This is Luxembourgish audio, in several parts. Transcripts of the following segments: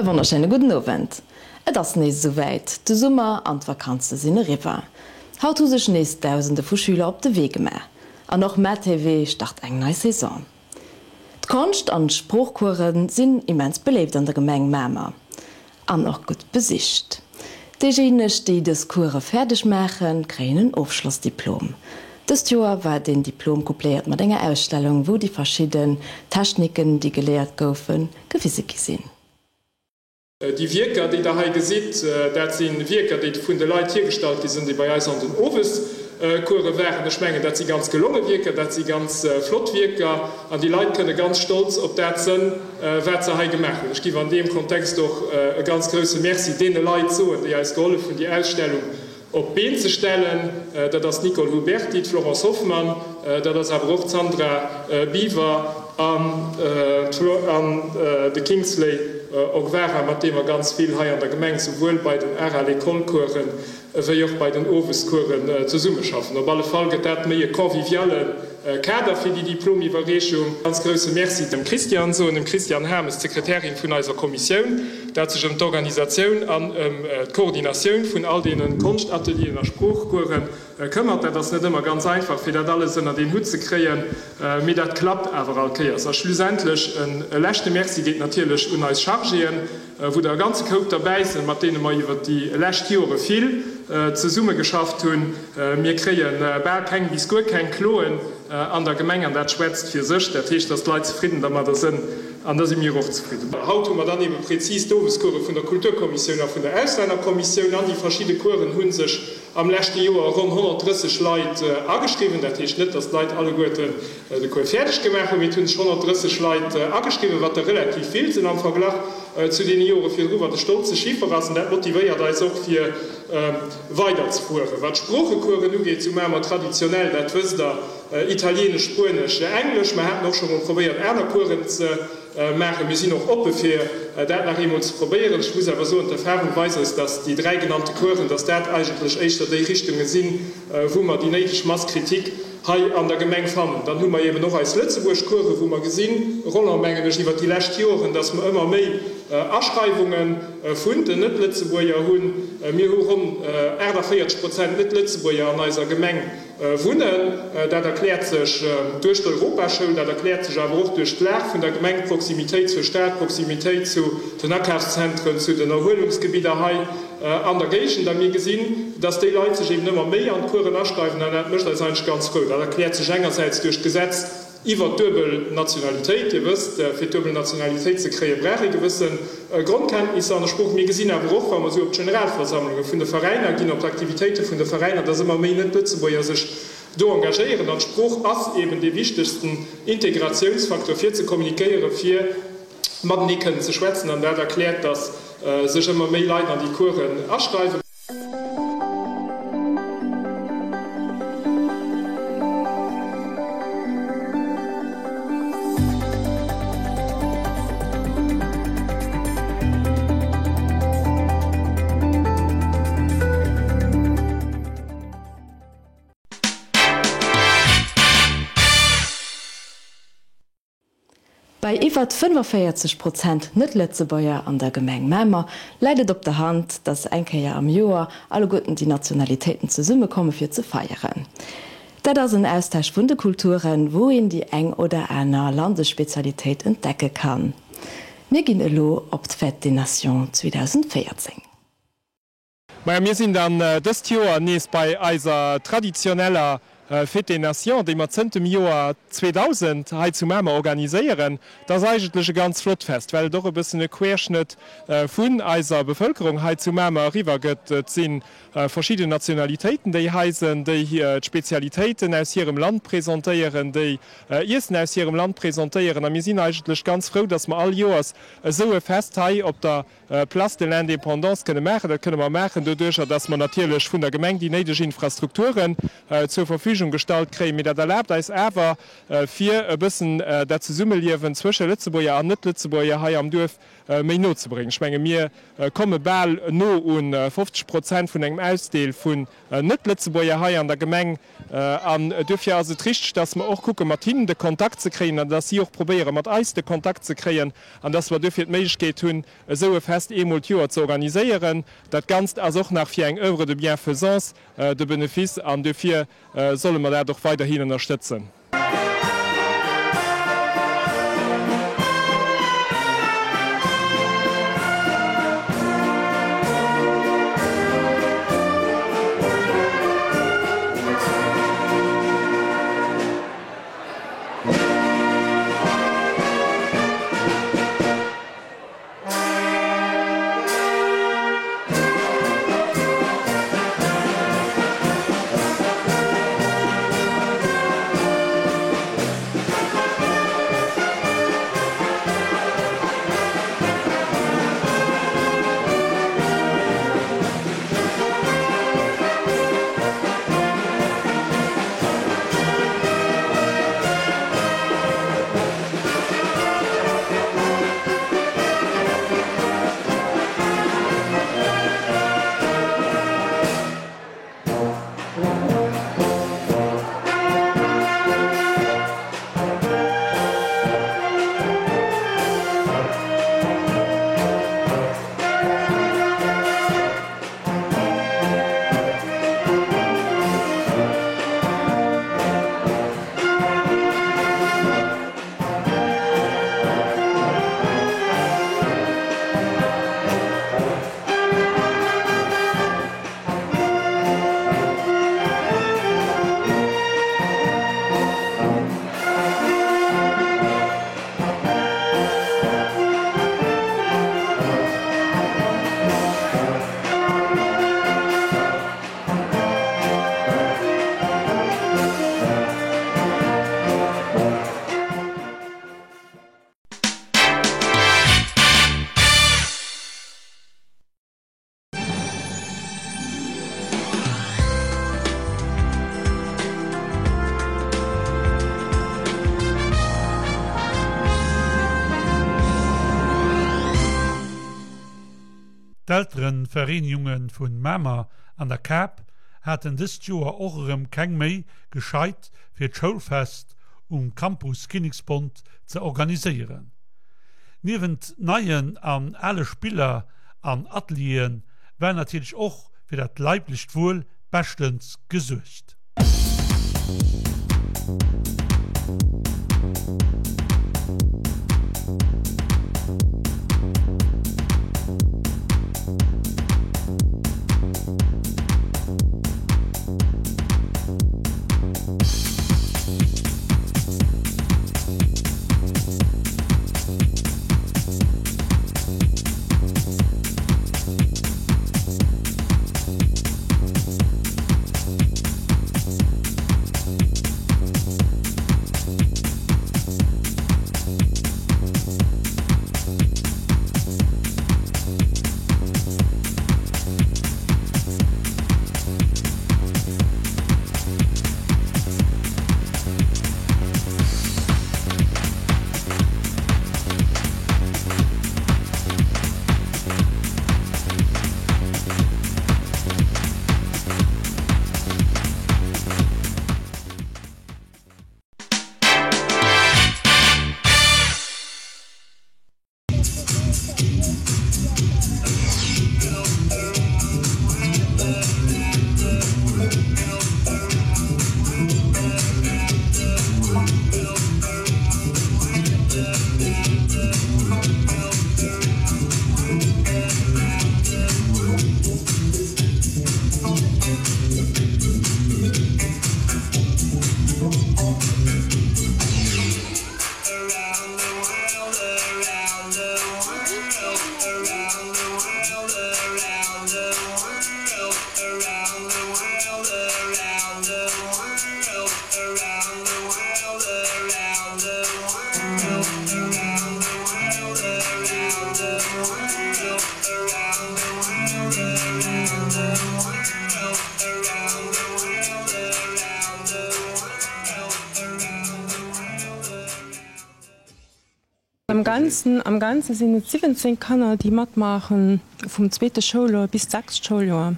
E wonnerschéine gudden Owend. Et ass nees esouwäit, de Summer an d'Vakanze sinn eriwwer. Haut hu sech nees Dausende vu Schüler op de Wee gemaach. An och MaTV start eng nei Saison. D'Konscht an d'Sproochcoursen sinn immens beléift an der Gemeng Mamer an och gutt besicht. Déijéineg, déi dës Course fäerdeg maachen, kréien en Ofschlossdiplom. Dëst Joer war deen Diplom coupléiert mat enger Ausstellung, wou déi verschidden Techniken, déi geléiert goufen, gewise gi sinn. Déi Wierker, déi Der hei gesitt, dat si Wierker, déi vun de Leit hiergestallt gi sinn, déi bei eis an den Owescourse waren. Ech mengen, dat si ganz gelonge Wierker, dat si ganz flott Wierker an déi Leit kënne ganz stolz op dat sënn, wat se hei gemaach hunn. Ech géif an deem Kontext och e ganz grouse Merci deene Leit soen, déi eis gehollef hunn, déi Ausstellung op d'Been ze stellen. Dat ass d'Nicole Huberty, d'Florence Hoffmann, dat ass awer och d'Sandra Biwer an de Kingsley Ogwara, mat deem mer ganz vill hei an der Gemeng souwuel bei den Art à l'école-Coursen ewéi och bei den Owescoursen zesummeschaffen. Op alle Fall gëtt dat méi e conviviale Kader fir déi Diplomiwwerreechung. Ganz grousse Merci dem Christian soen, dem Christiane Hames, d'Sekretärin vun eiser Kommissioun, dat sech ëm d'Organisatioun an ëm d'Koordinatioun vun all deene Konschtatelieren a Sproochcoursen këmmert. Dat ass net ëmmer ganz einfach, fir dat alles ënnert een Hutt ze kréien, mee dat klappt awer all Kéiers. A schlussendlech e leschte Merci geet natierlech un eis Chargéen, wou der e ganze Koup derbäi sinn, mat deene mer iwwert déi lescht Jore vill zesummegeschafft hunn. Mir kréie bal keng bis guer keng Kloen an der Gemeng an dat schwätzt fir sech. Dat heescht, dass d'Leit zefridden dermadder sënn an da si mir och zefridden. Haut hu mer dann ebe prezis d'Owescourse vun der Kulturkommissioun a vun der Auslännerkommissioun an déi verschidde Coursen hu sech am leschte Joer ronn 130 Leit ageschriwwen. Dat heescht net, dass d'Leit alleguerten de Cours fäerdeg gemaach hunn, mee et hu sech 130 Leit ageschriwwen, wat der relativ vill sinn am Verglach zu deene Jore virdru, wat e stolze Chiffer ass an dat motivéiert eis och fir weider ze fueren. Wat d'Sproochecoursen ugeet, sou maache mer traditionell, dat wësst Der, Italienesch, Spuenesch, Englesch. Mer haten och scho mol probéiert aner Coursen ze maachen. Mir sinn och oppe fir dat nach eemol ze probéieren. Ech muss awer soen, d'Erfahrung weist eis, dass déi dräi genannte Coursen, dass dat eigentlech éischter déi Richtunge sinn, wou mer déi néideg Masse critique hei an der Gemeng fannen. Dann hu mer eben och eis Lëtzebuerg-Coursen, wou mer gesinn, Roland, mengen ech, iwwert déi lescht Joren, dass mer ëmmer méi Aschreiwunge vun den Net-Lëtzebuerger hunn. Mir hu ronn 48 Prozent Net-Lëtzebuerger an eiser Gemeng wunnen. Dat erkläert sech duerch d'Europaschoul, dat erkläert sech awer och duerch d'Lag vun der Gemeng, d'Proximitéit zur Stad, d'Proximitéit zu den Akafszentren, zu den Erhuelungsgebidder hei an der Géigend. A mir gesinn, dass déi Leit sech eben ëmmer méi an d'Coursen aschreiwen an dat mécht eis eigentlech ganz frou. Dat erkläert sech engersäits duerch d'Gesetz iwwert d'duebel Nationalitéit. Dir wësst, fir d'duebel Nationalitéit ze kréien, brauch ee gewësse Grondkenntnisser an der Sprooch. Mir gesinn awer och, wa mer esou op d'Generalversammlunge vun de Veräiner ginn, op d'Aktivitéite vun de Veräiner, dass ëmmer méi Net-Lëtzebuerger sech do engagéieren. An d'Sprooch ass eben dee wichtegsten Integratiounsfaktor, fir ze kommunikéieren, fir matenee kënnen ze schwätzen. An dat erkläert, dass sech ëmmer méi Leit an déi Coursen aschreiwen. Bei iwwert 45 Prozent Net-Lëtzebuerger an der Gemeng Mamer läit et op der Hand, datt eng Kéier am Joer alleguerten déi Nationalitéiten zesummekomme fir ze feieren. Dat ass en Austausch vun de Kulturen, wou een déi eng oder aner Landesspezialitéit entdecke kann. Mir ginn elo op d'Fête des Nations 2014. Maja, mir sinn dann dëst Joer nees bei eiser traditioneller Fête des Nations, déi mer zënnt dem Joer 2000 hei zu Mamer organiséieren. Dat ass eigentlech e ganz flott Fest, well et och e bëssen e Querschnëtt vun eiser Bevëlkerung hei zu Mamer eriwwer gëtt. Et si verschidden Nationalitéiten, déi hei sinn, déi d'Spezialitéiten aus hirem Land presentéieren, déi Iessen aus hirem Land presentéieren. A mir sinn eigentlech ganz frou, dass mer all Joers esou e Fest hei op der Place de l'Indépendance kënne maachen. Dat kënne mer maachen doduercher, dass mer natierlech vun der Gemeng déi néideg Infrastrukturen zur Verfügung. Verfügung gestallt kréien. Mee dat erlaabt eis awer, fir e bëssen dat Zesummeliewen zwësche Lëtzebuerger an Net-Lëtzebuerger hei am Duerf méi no ze bréngen. Ech menge mir komme bal no u 50 Prozent vun engem Ausdeel vun Net-Lëtzebuerger hei an der Gemeng. An duerfir ass et richteg, dass mer och kucke mat hinnen de Kontakt ze kréien an dass si och probéiere mat eis de Kontakt ze kréien an dass mer duerfir d'Méiglechkeet hunn, esou e Fest eemol d'Joer ze organiséieren. Dat Ganzt ass och nach fir eng Oeuvre de bienfaisance de Benefice an duerfir solle mer dat och weiderhin ënnerstëtzen. D'Elterevereengunge vun Mamer an der Kap haten dëst Joer och erëm keng Méi gescheit fir d'Schoulfest um Campus Kinneksbond ze organiséieren. Niewent neien an ale Spiller an Atelieren war natierlech och fir dat leiblecht Wuel beschtens gesuergt. Am Ganzen, am Ganze sinn et 17 Kanner, déi matmaachen, vum zweete Schouljoer bis d'sechst Schouljoer,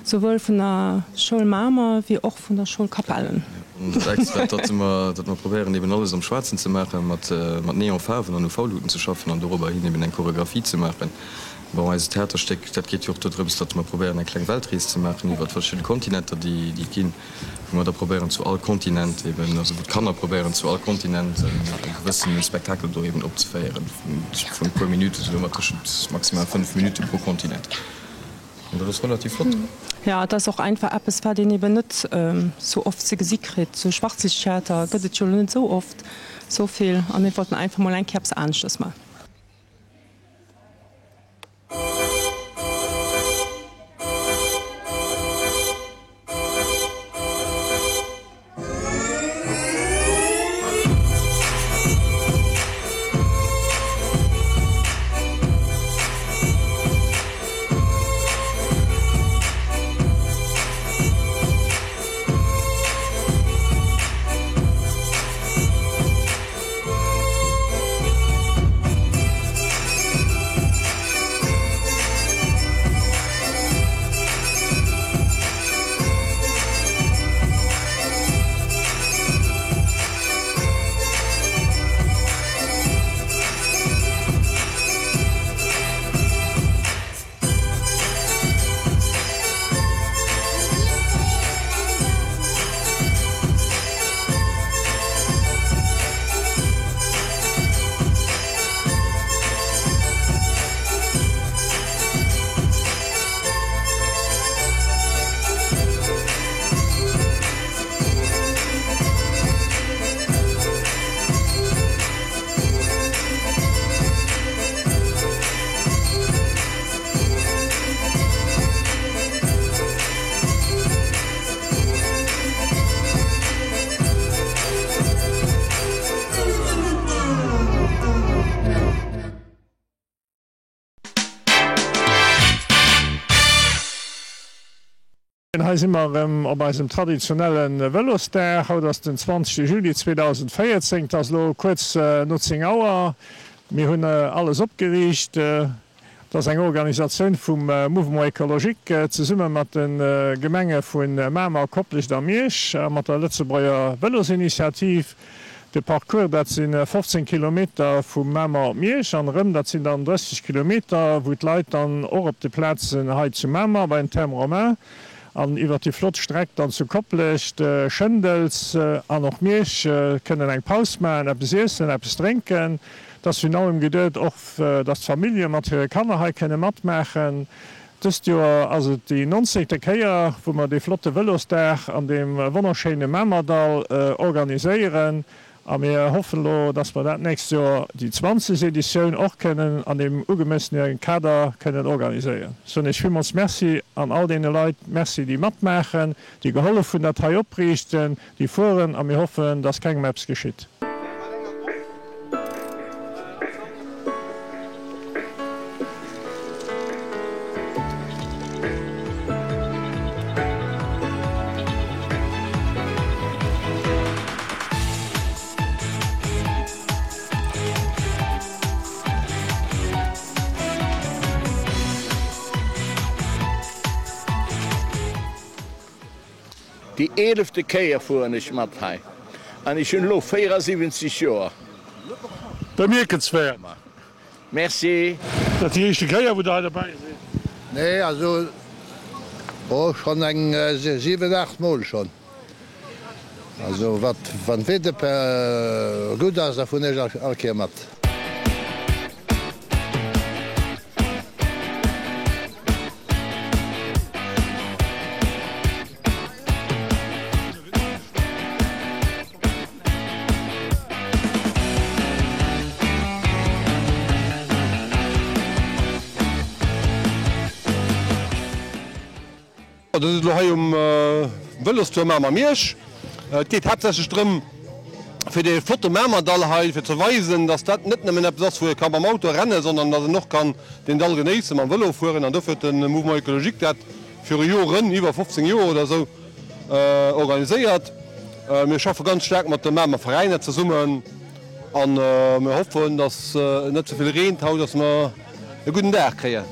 souwuel vun der Schoul Mamer wéi och vun der Schoul Capellen. An dat extra, datt mer, datt mer probéieren eben alles am Schwaarzen ze maachen, mat, mat Neonfaarwen an UV-Luuten ze schaffen an dorobber hin eben eng Choregraphie ze maachen. Bon, eist Theaterstéck, dat geet jo och dodrëms, datt mer probéieren eng kleng Weltrees ze maachen iwwert verschidde Kontinenter, déi, déi et ginn, wou mer da probéieren zu all Kontinent eben, also wou d'Kanner probéieren zu all Kontinent e gewëssene Spektakel do eben opzeféieren vun e puer Minuten, soe mer tëschent maximal 5 Minutte pro Kontinent. An dat ass relativ flott. Jo, et ass och einfach eppes, wat een eben net sou oft ze gesi kritt. Sou Schwarzlichttheater gëtt et jo elo net sou oft sou vill a mir wollten einfach mol eng Kéier eppes aneschtes man. Hei si mer erëm op eisem traditionelle Vëlosdag. Haut ass den 20 Juli 2014, et ass elo kuerz no 10 Auer. Mir hunn alles opgeriicht. Et ass eng Organisatioun vum Mouvement Ecologique zesumme mat de Gemenge vu Mamer, Koplescht a Miersch a mat der Lëtzebuerger Vëlosinitiativ. De Parcours, dat si 15 Kilometer vu Mamer op Miersch an erëm. Dat sinn dann 30 Kilometer, wou d'Leit dann och op de Plazen hei zu Mamer bei den Thermes Romains an iwwer déi flott Streck dann zu Koplescht, Schëndels an och Miersch kënnen eng Paus maachen, eppes iessen, eppes drénken. Et ass virun allem geduet och, dass d'Famillje mat hire Kanner hei kënne matmaachen. Dëst Joer ass et déi nonzéngte Kéier, wou mer dee flotte Vëlosdag an deem wonnerschéine Mamerdall organiséieren. A mir hoffen elo, dass mer dat nächst Joer, déi 20. Editioun, och kënnen an deem ugemessene Kader kënnen organiséieren. Ech soen Iech villmools Merci an all deene Leit Merci, déi matmaachen, déi gehollef hunn, dat hei opriichten, déi fueren. A mir hoffen, dass kengem eppes geschitt. Déi eelefte Kéier fueren ech mat hei an ech hunn elo 74 Joer. Bemierkenswäert. Merci. Dat ass déi éischte Kéier wou der hei derbäi sidd? Nee, also oh schonn eng 7, 8 mol schonn. Also wat wann d'Wieder gutt ass, da fueren ech all Kéier mat. Dat ass elo hei um Vëlostour Mamer-Miersch. Et geet haaptsächlech drëm, fir dee flotte Mamerdall hei fir ze weisen, dass dat net nëmmen eppes ass, wou ee ka mam Auto rennen, sondern dass een och kann deen Dall genéisse mam Vëlo fueren. An dofir huet de Mouvement Ecologique dat viru Joren, iwwer 15 Joer oder esou, organiséiert. Mir schaffe ganz staark mat de Mamer Veräiner zesummen. An mir hoffen, dass et net ze vill reent haut, dass mer e gudden Dag kréien.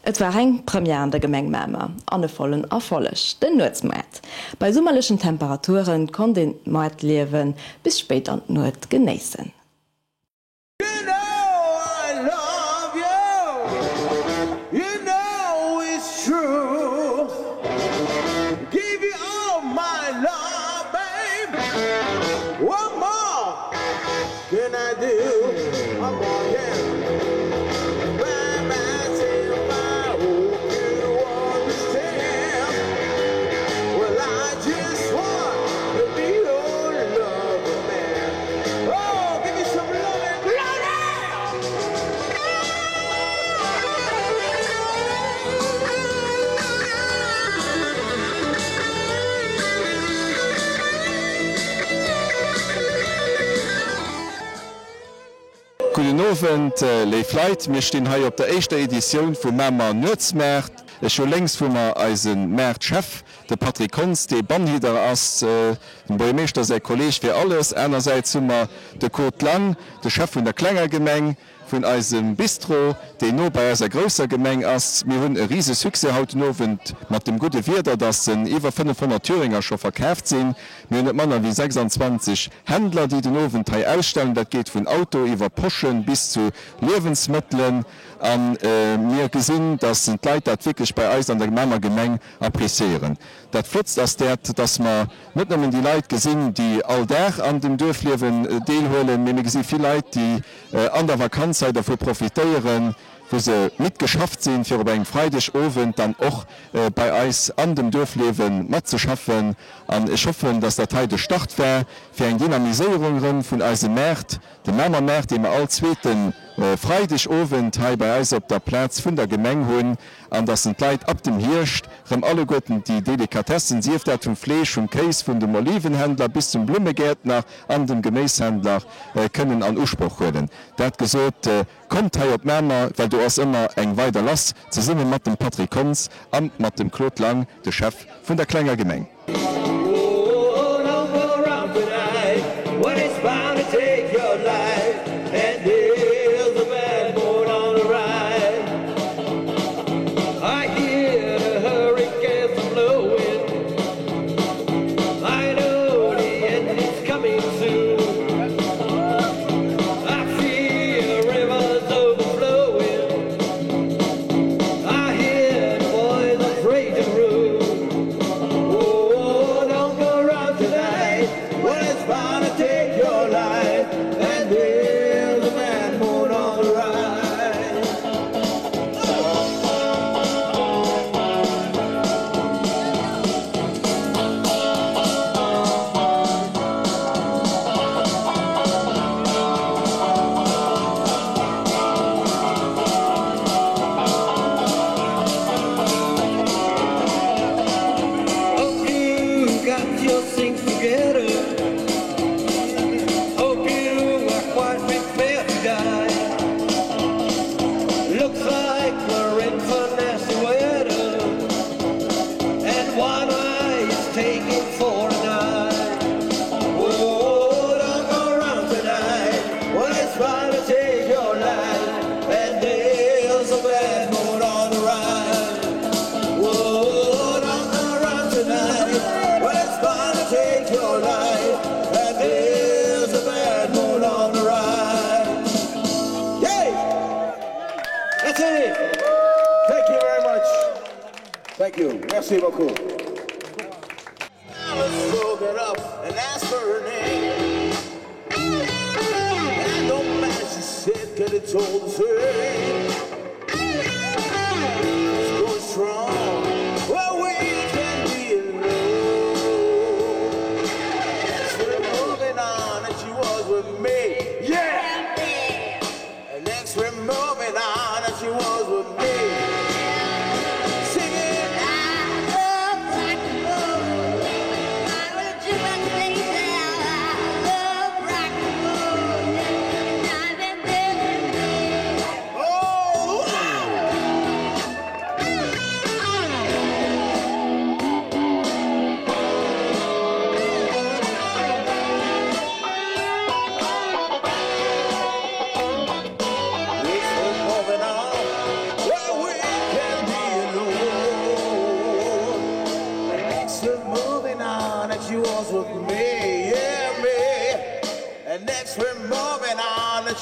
Et war eng Première an der Gemeng Mamer an e vollen Erfolleg, den Nuetsmoart. Bei summerlechen Temperaturen konnt een d'Moartliewe bis spéit an d'Nuet genéissen. Gudden Owend léif Leit, mir stinn hei op der éischter Editioun vum Mamer Nuetsmaart. Ech hu lénks vu mer eise Maartchef, de Patrick Kontz, dee Bannhidder ass, dem Buergermeeschter säi Kolleeg fir alles. Anersäits hu mer de Claude Lang, de Chef vun der klenger Gemeng, vun eisem Bistro, deen no bei eiser grousser Gemeng ass. Mir hunn e rise Succès haut den Owend mat dem gudde Wieder, dass iwwer 500 Thüringer scho verkaaft sinn. Mir hunn net manner wéi 26 Händler, déi den Owend hei ausstellen. Dat geet vun Auto iwwer Poschen bis zu Liewensmëttelen. A mir gesinn, dass d'Leit dat wierklech bei eis an der Mamer Gemeng appréciéieren. Dat Flottst ass dat, dass mer net nëmmen déi Leit gesinn, déi all Dag an dem Duerfliewen deelhuelen, mee mir gesi vill Leit, déi an der Vakanz hei dervu profitéieren, wou se midd geschafft sinn, fir op engem Freidegowend dann och bei eis an dem Duerfliewe matzeschaffen. An ech hoffen, dass dat hei de Start war fir eng Dynamiséierung erëm vun eisem Maart, dem Mamer Maart, dee mer all zweete Freidegowend hei bei eis op der Plaz vun der Gemeng hunn, an dass en d'Leit ab dem Hierscht rëm alleguerten déi Delikatessen, sief dat vum Fleesch, vum Kéis, vun dem Olivenhändler bis zum Blummegäertner an dem Geméishändler, kënnen an Usproch huelen. Dat gesot, kommt hei op Mamer, well do ass ëmmer eng weider lass, zesumme mat dem Patrick Kontz a mat dem Claude Lang, de Chef vun der klenger Gemeng. Thank you. Merci beaucoup.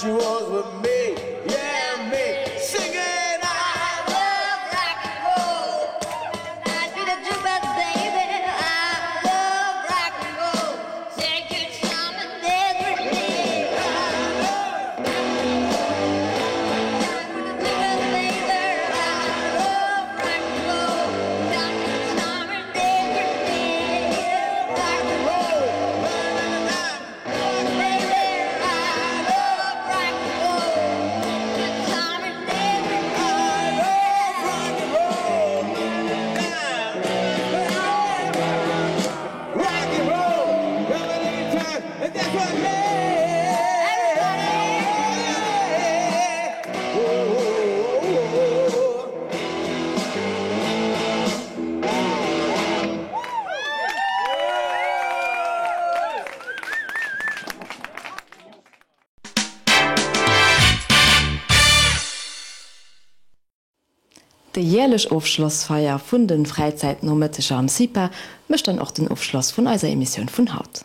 She was with me, yeah, me singing. I love rock and roll. I do the jukebox, baby. I love rock and roll. Take your time and everything. I love rock and roll. I love rock and roll. Take your time and everything. Rock and roll. Baby, I love rock and roll. Your time and everything. I love rock and roll. Rock and roll, come at any time, and that's what me. Oh, oh, oh, oh. Déi jäerlech Ofschlossfeier vun de Fräizäitnomëtteger am CIPA mécht dann och den Ofschloss vun eiser Emissioun vun haut.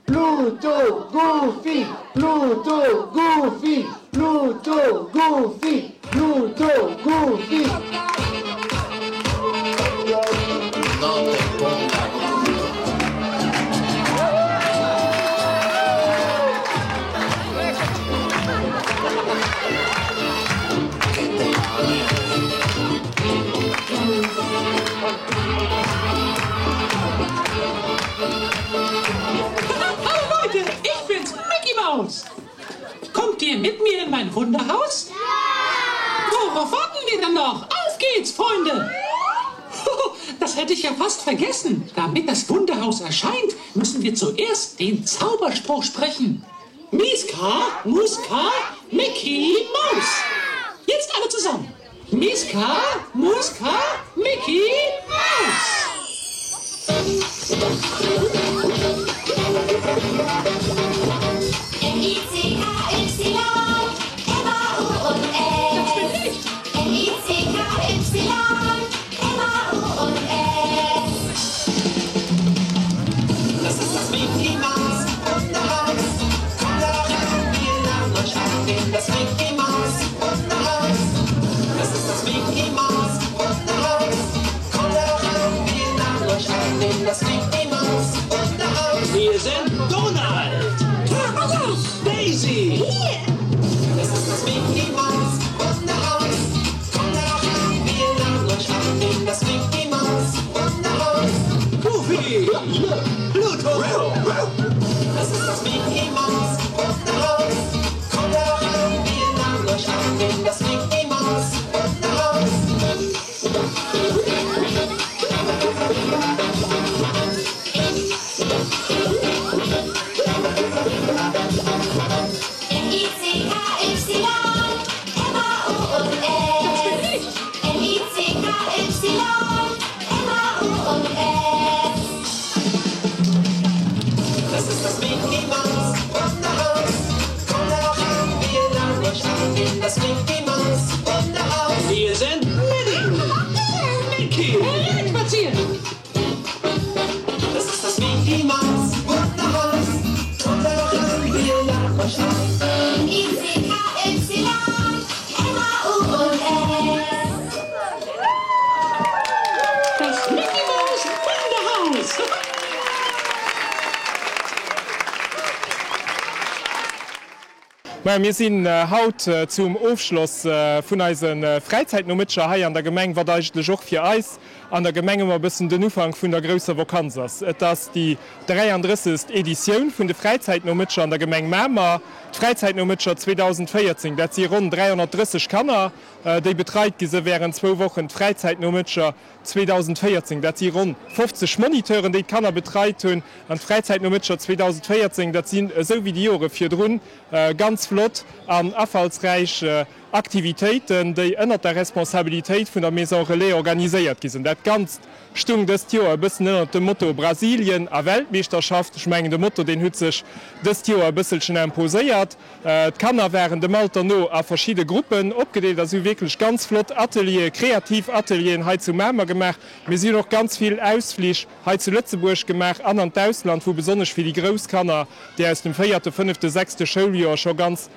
Pluto, Goofy, Pluto, Goofy, Pluto, Goofy, Pluto, Goofy. Hallo Leute, ich bin's, Mickey Mouse. Kommt ihr mit mir in mein Wunderhaus? Ja! Worauf warten wir denn noch? Auf geht's, Freunde! Das hätte ich ja fast vergessen. Damit das Wunderhaus erscheint, müssen wir zuerst den Zauberspruch sprechen. Miska, Muska, Mickey Mouse. Jetzt alle zusammen. Miska, Muska, Mickey Mouse. M-I-C-K-Y, M-A-U und S. M-I-C-K-Y, M-A-U und S. Das ist das Mickey Maus Wunderhaus. Kommt da rein, wir laden euch ein in das Mickey Maus Wunderhaus. Das ist das Mickey Maus Wunderhaus. Kommt da rein, wir laden euch ein in das Mickey Maus Wunderhaus. Wir sind Donald, Daisy. Das ist das Mickey Maus Wunderhaus. Kommt da rein, wir laden euch ein in das Mickey Maus Wunderhaus. Goofy, Pluto. Das ist das Mickey Maus Wunderhaus. Kommt da rein, wir laden euch ein in das Mickey Maus Wunderhaus. M-I-C-K-Y, M-A-U und S. M-I-C-K-Y, M-A-U und S. Das ist das Mickey Maus Wunderhaus. Kommt da rein, wir laden euch ein in das Mickey Maus Wunderhaus. Wir sind Minnie, Mickey, spazieren. Das ist das Mickey Maus Wunderhaus. Kommt da rein, wir laden euch ein. M-I-C-K-Y, M-A-U und S. Wunderhaus! Majo, mir sinn haut zum Ofschloss vun eise Fräizäitnomëtteger hei an der Gemeng, wat eigentlech och fir eis an der Gemeng ëmmer e bëssen den Ufank vun der grousser Vokanz ass. Et ass déi 33. Editioun vun de Fräizäitnomëtteger an der Gemeng Mamer. D'Fräizäitnomëtteger 2014, dat si ronn 330 Kanner, déi betreit gi se wärend zwou Wochen. D'Fräizäitnomëtteger 2014, dat si ronn 50 Moniteuren, déi d'Kanner betreit hunn. An d'Fräizäitnomëtteger 2014, dat sinn, esou wéi déi Jore virdrun, ganz flott an afallsräich Aktivitéiten, déi ënnert der Responsabilitéit vun der Maison Relais organiséiert gi sinn. Dat Ganzt stung dëst Joer e bëssen ënnert dem Motto Brasilien a Weltmeeschterschaft. Ech mengen, de Motto, deen huet sech dëst Joer e bësselchen imposéiert. D'Kanner waren dem Alter no a verschidde Gruppen opgedeelt a si hu wierklech ganz flott Atelieren, kreativ Atelieren hei zu Mamer gemaach. Mee si hunn och ganz vill Ausflich hei zu Lëtzebuerg gemaach an an d'Ausland, wou besonnesch fir déi grouss Kanner, déi aus dem véierte, fënnefte, sechste Schouljoer scho ganz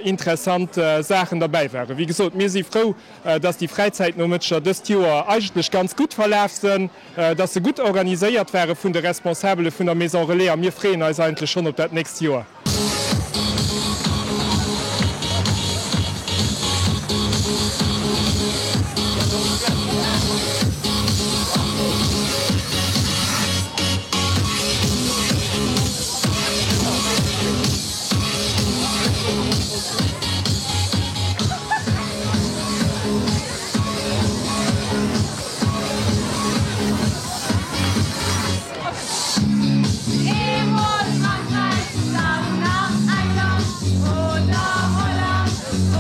interessant Saachen derbäi waren. Wéi gesot, mir si frou, dass déi Fräizäitnomëtteger dëst Joer eigentlech ganz gutt verlaf sënn, dass se gutt organiséiert ware vun de Responsabele vun der Maison Relais a mir freeën eis eigentlech schonn op dat nächst Joer. Eemol Frankräich, dann nach England oder Holland, oh.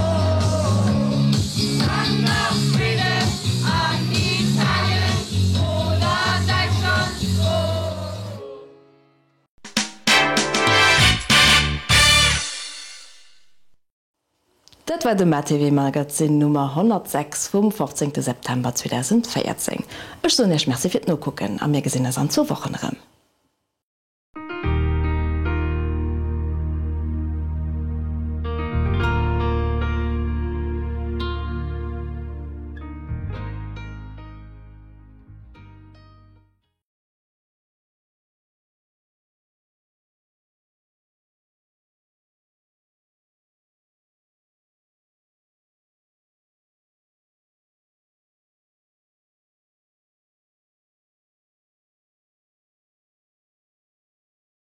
Dann nach Schweden an Italien oder Däitschland, oh. Dat war de MaTV Magazin Nummer 106 vum 15 September 2014. Ech soen Iech Merci fir d'Nokucken a mir gesinn eis an zwou Wochen erëm.